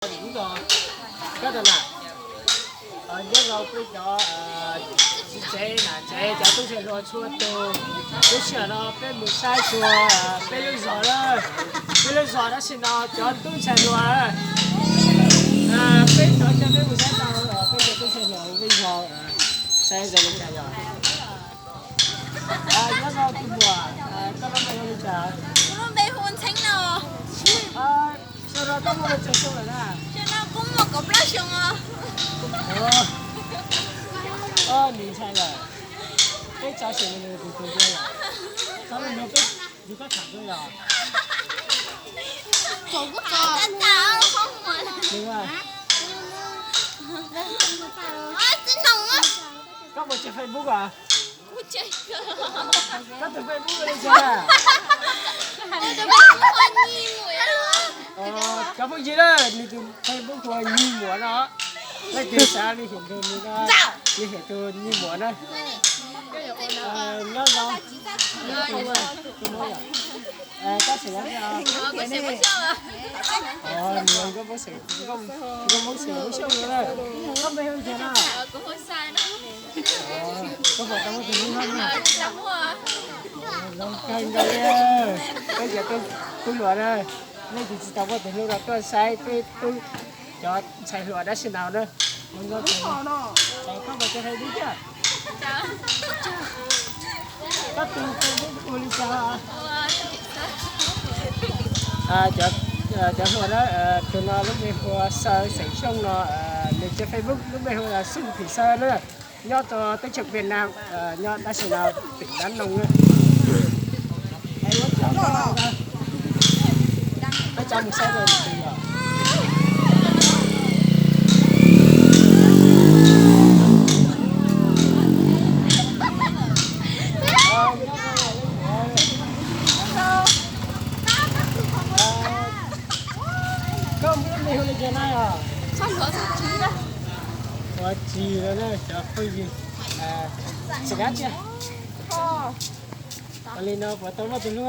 Koj tau na, nyob zoo peb cov txiv tsev nam tsev cov tub ntxhais hluas txhua tus. Lub sij hawm no peb mus saib xyuas peb lub zos lawm. Peb lub zos tab sis no cov tub ntxhais hluas, peb cov coj peb mus saib tau peb cov tub ntxhais hluas peb zos, saib zoo li cas yog. Nyob zoo tus muam, koj lub npe hu li cas? Kuv lub npe hu Ntxheeb no. Xyoo no koj muaj tsawg xyoo lawm na? Xyoo no kuv muaj kaum plaub xyoo os. Nws ntshai lawm. Peb tso sim nws tus tus ntsia lawm. Koj lub npe peb yug koj tham dua yog? Koj puas tseg Facebook as? Koj tus Facebook li cas? Cov phooj ywg na, nws tus Facebook hu ua Nyiag Muam no. Leej twg xav li hiam tus nws no, li hiam tus Nyiag Muam na. Nyob zoo. Koj xeem, koj Hmoob xeem Hmoob Xyooj na. Koj npe hu li cas na? Koj puas tau muaj tus hlub no? Zoo kawg nkaus li. Peb cov tub hluas na, leej twg tsis tau muaj tus hlub no tuaj saib peb tub cov ntxhais hluas dab sim no na. Koj puas tseg Facebook thiab? Koj tus Facebook hu li cas? Cov hluas na, tus no lub npe hu ua Xaw xeem Xyooj no, nws tseg Facebook lub npe hu ua Xub Phim Xaw na. Nyob rau teb chaws Việt Nam, nyob tab sis no tỉnh Đắk Nông na. Peb cov mus saib Koj lub npe hu li cas na? Ua Tsis no na cov phooj ywg. Xeem dab tsi? Ua li no puas tau muaj tus hlub?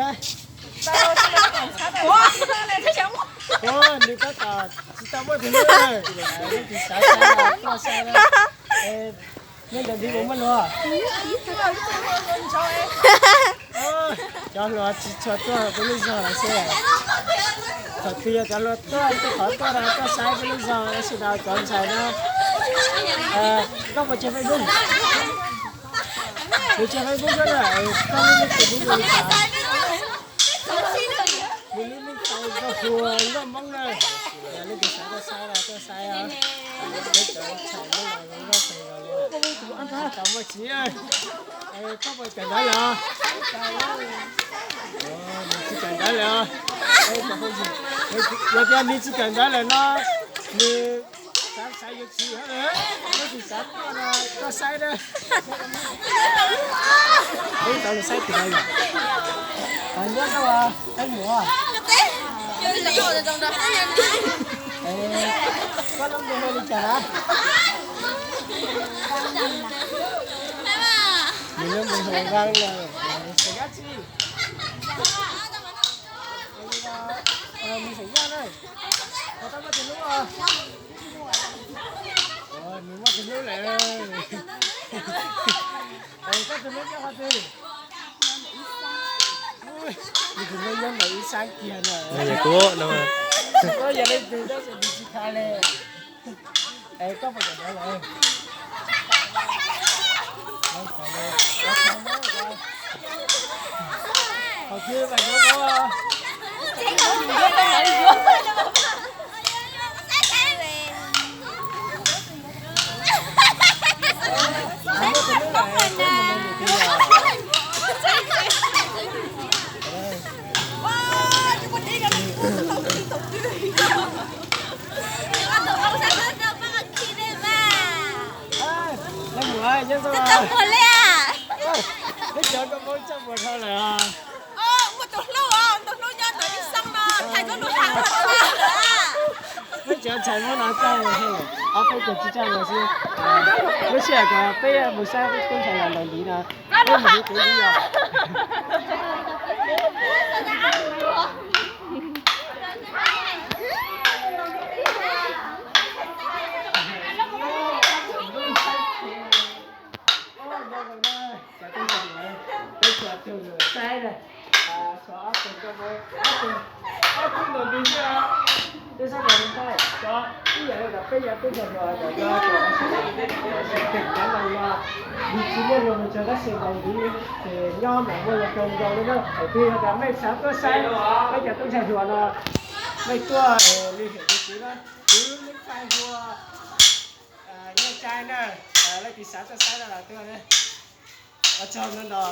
Nws tab tom tsis tau muaj tus hlub, leej twg xav saib no tuaj saib na. Nej ntawm ntiv puas muaj luag? Cov hluas tsis tshua tuaj peb lub zos lawm xwb. Thaum twg yog cov hluas tuaj, twb qhov tuaj no tuaj saib peb lub zos, tab sis no cov ntxhais no. Koj puas tseg Facebook? Nws tseg Facebook xwb na, koj lub neej Facebook li cas? Nws lub neej Facebook hu ua Nkauj Hmoob na. Yog leej twg xav tuaj saib los tuaj saib os. Peb cov ntxhais Hmoob los zoo nkauj kawg nkaus li. Tsis tau muaj txiv. Koj puas kawm ntawv lawm? Nws tsis kawm ntawv lawm. Yog tias nws tsis kawm ntawv lawm no, nws xav xav yuav txiv, nws tsis xav tuaj no tuaj saib na. Peb tau saib tim no yom. Nyob zoo, peb mus. Koj lub npe hu li cas na? Nws lub npe hu ua Vaj na. Xeem dab tsi? Nws xeem Yaj na. Puas tau muaj tus hlub os? Nws muaj tus hlub lawm. Koj tus hlub nyob qhov twg? Nws tus hlub nyob ntawm ib sab kiag na. Yog leej twg tab sis nws tsis tham li. Es koj puas kawm ntawv lawm? Qhov twg mas yuav koj? Leej muam, nyob zoo. Peb cov nkauj Hmoob txawj muag dhau lawm os. Muaj tus hlub os, tus hlub nyob ntawm ib xab no, thaiv koj lus hais. Peb cov ntxhais Hmoob no txawj muag dhau lawm, ob peb tus tsis txawj muag xwb. Lub sij hawm kom peb mus saib peb tub ntxhais los ntawm ntiv no, peb mus hiv kev li yog. Ob tug, ob tug, ob tug ntawm ntawd thiab. Peb sab tod mus ntais, ib yam li ntawm peb yog tub ntxhais hluas ntawm no, yus tsis muaj luag mus tsawg tab sis ntaus ntiv ces nyob mas muaj luag cog nkaus li na. Thaum twg yog tias mej xav tuaj saib peb cov tub ntxhais hluas no, mej tuaj li hiam tus kwv na, kwv Lub Thaij Hua, Nyiaj Cai na, leej twg xav tuaj saib no los tuaj. Ua tsaug ntau ntau.